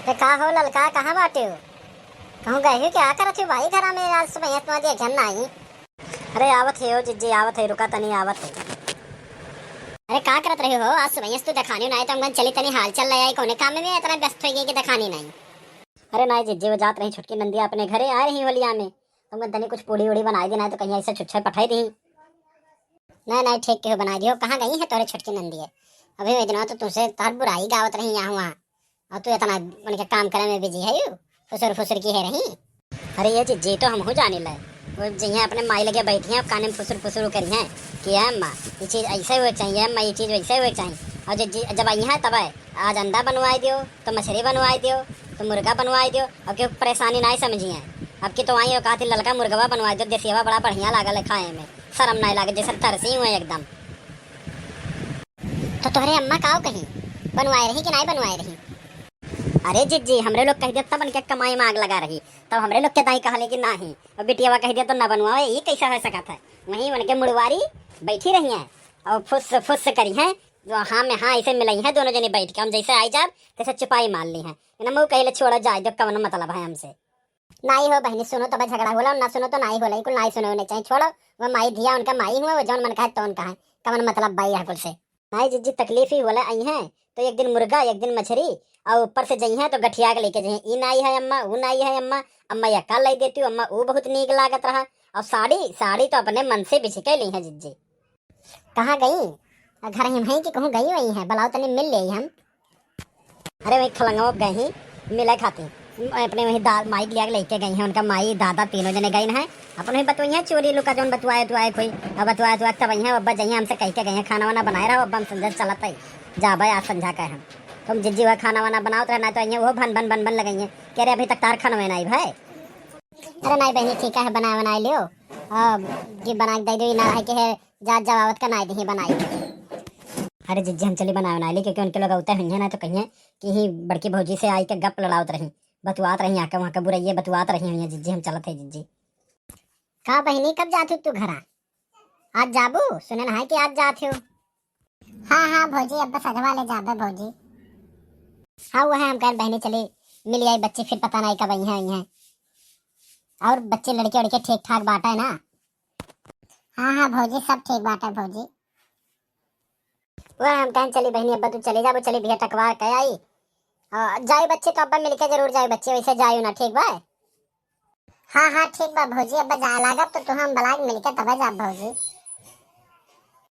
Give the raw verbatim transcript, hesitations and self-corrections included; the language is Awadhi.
अरे का हो ललका, कहाँ बाटे हो? कहूँ गए हो क्या? करत हो भाई घरा में, आज सुबह तुम्हारे देखे नाई। अरे आवत है हो जिज्जी, आवत है, रुका तनी, आवत है। अरे का करत रहे हो? आज सुबह तू देखानी नाई, तो हम चली तनी हाल चाल ले आई। कौने काम में इतना व्यस्त हो गई कि देखानी नाई? अरे नाई जिज्जी, वो जात रही छोटकी नंदिया अपने घरे, आ रही होलिया में, तो हम तनी कुछ पूड़ी उड़ी बनाई दी, नाई तो कहीं ऐसे छुच्छे पठाई दी। नहीं नहीं, ठीक के हो, बनाई दियो। कहाँ गई है तोरे छोटकी नंदिया? अभी वो दिन तो तुमसे तार बुराई गावत रही यहाँ वहाँ, और तू इतना उनके काम करे में बिजी है यू, फुसुर फुसुर की है रही। अरे ये जिज्जी तो हमहू जानी ले, वो जइहें अपने माई लगे बैठी हैं, काने में फुसुर फुसुर करी हैं कि "ए अम्मा, ये चीज ऐसे हुए के चाहिए, अम्मा, ये चीज वैसे हुए के चाहिए।" और जिज्जी जब आई हैं तब है, "आज अंडा बनवाई दियो, तो मछली बनवाई दियो, तो मुर्गा बनवाई दियो।" अब क्यों परेशानी ना समझी हैं, अब की तो आई हो कहा थी, "ललका मुर्गवा बनवाई दियो, देसियवा बड़ा बढ़िया लागल है खाए में, शर्म ना लागे, जैसे तरसी हुए एकदम।" तो तोहरे अम्मा काव कही, बनवाए रही कि नाई बनवाए रही? अरे जिज्जी, हमरे लोग कह दिया तब उनके कमाई में आग लगा रही, तब हमरे लोग के दाई कहले कि नाही, और बिटियावा कह दिया तो ना बनवावे, ये कैसा हो सकत है? वहीं उनके मुड़वारी बैठी रही है और फुस फुस करी है, जो हाँ में हाँ ऐसे मिलाई है दोनों जने बैठ के, हम जैसे आई जाब तैसे चुपाई मार ली है। इन्हें मुँह कहले छोड़ा जाए, जो कवन मतलब है हमसे। नाई हो बहनी, सुनो तब झगड़ा होला, ना सुनो तो नाई होला, कुल नाई सुनो नहीं चाहिए, छोड़ो। वो माई धिया उनका माई हुआ, वो जौन मन कहे तौन कहे, कवन मतलब बाई है कुल से। नाई जिज्जी तकलीफ ही होला, आई हैं तो एक दिन मुर्गा, एक दिन मछरी, और ऊपर से जइहें तो गठिया के लेके जइहें, "ई नाई है अम्मा, ऊ नाई है अम्मा, अम्मा यह का लाई देती हूँ, अम्मा ऊ बहुत नीक लागत रहा।" और साड़ी, साड़ी तो अपने मन से बिछ के ली है जिज्जी। कहाँ गई? घर ही में है कि कहूँ गई हुई है? बुलाओ तनी मिल ले हम। अरे वही खलंगवा गई ही मिले खातिर, अपने वही दा-, माई के लिया के लेके गई हैं, उनका माई दादा तीनों जने गए हैं, अपन वही बतुआई हैं चोरी लुका जौन बतुआए उतुआए कोई, अब बतुआए उतुआए तब आई हैं, अब्बा जइहें हमसे कह के गई हैं, "खाना वाना बनाए रहो अब्बा, हम संझा चलत है, जाबे आज संझा का हम।" तुम जिज्जी वह खाना वाना बनाओ तो रहना तो आई हैं, वो भन भन भन लगई हैं, कह रहे अभी तक तार खाना में नहीं भाई। अरे नाई बहनी, ठीक है, बनाए बनाए लियो, और ये बना के दे दो, ये ना है कि है जात जवावत का नाई दही बनाई। अरे जिज्जी, हम चली बनाए बनाए ली, क्योंकि उनके लोग आते हुई हैं ना तो कहिए कि ही बड़की भौजी से आई के गप लड़ावत रही, बतुआत रही, आके वहाँ के बुरैये बतुआत रही हुई हैं। जिज्जी, हम चलत है जिज्जी। का बहनी, कब जात हो तू घरा? आज जाबू? सुने ना है कि आज जात हो। हाँ हाँ भौजी, अब सजवा ले जाबे भौजी। हाँ, वह हम कहें बहनी चली मिल आई बच्ची, फिर पता नहीं कब आई हैं, आई हैं। और बच्चे लड़के उड़के ठीक ठाक बाटे ना? हाँ हाँ भौजी, सब ठीक बाटे भौजी। वह हम कहें चली बहनी, अब्बा तू चली जाबो, चली भैया टकवार कह आई। आ, जाई बच्चे तो अब्बा मिलके जरूर जाई बच्चे, वैसे जाई ना, ठीक बा? हाँ हाँ ठीक बा भौजी, अब्बा जाए लागब तो तू हम बलाक मिलके तबे जाब भौजी।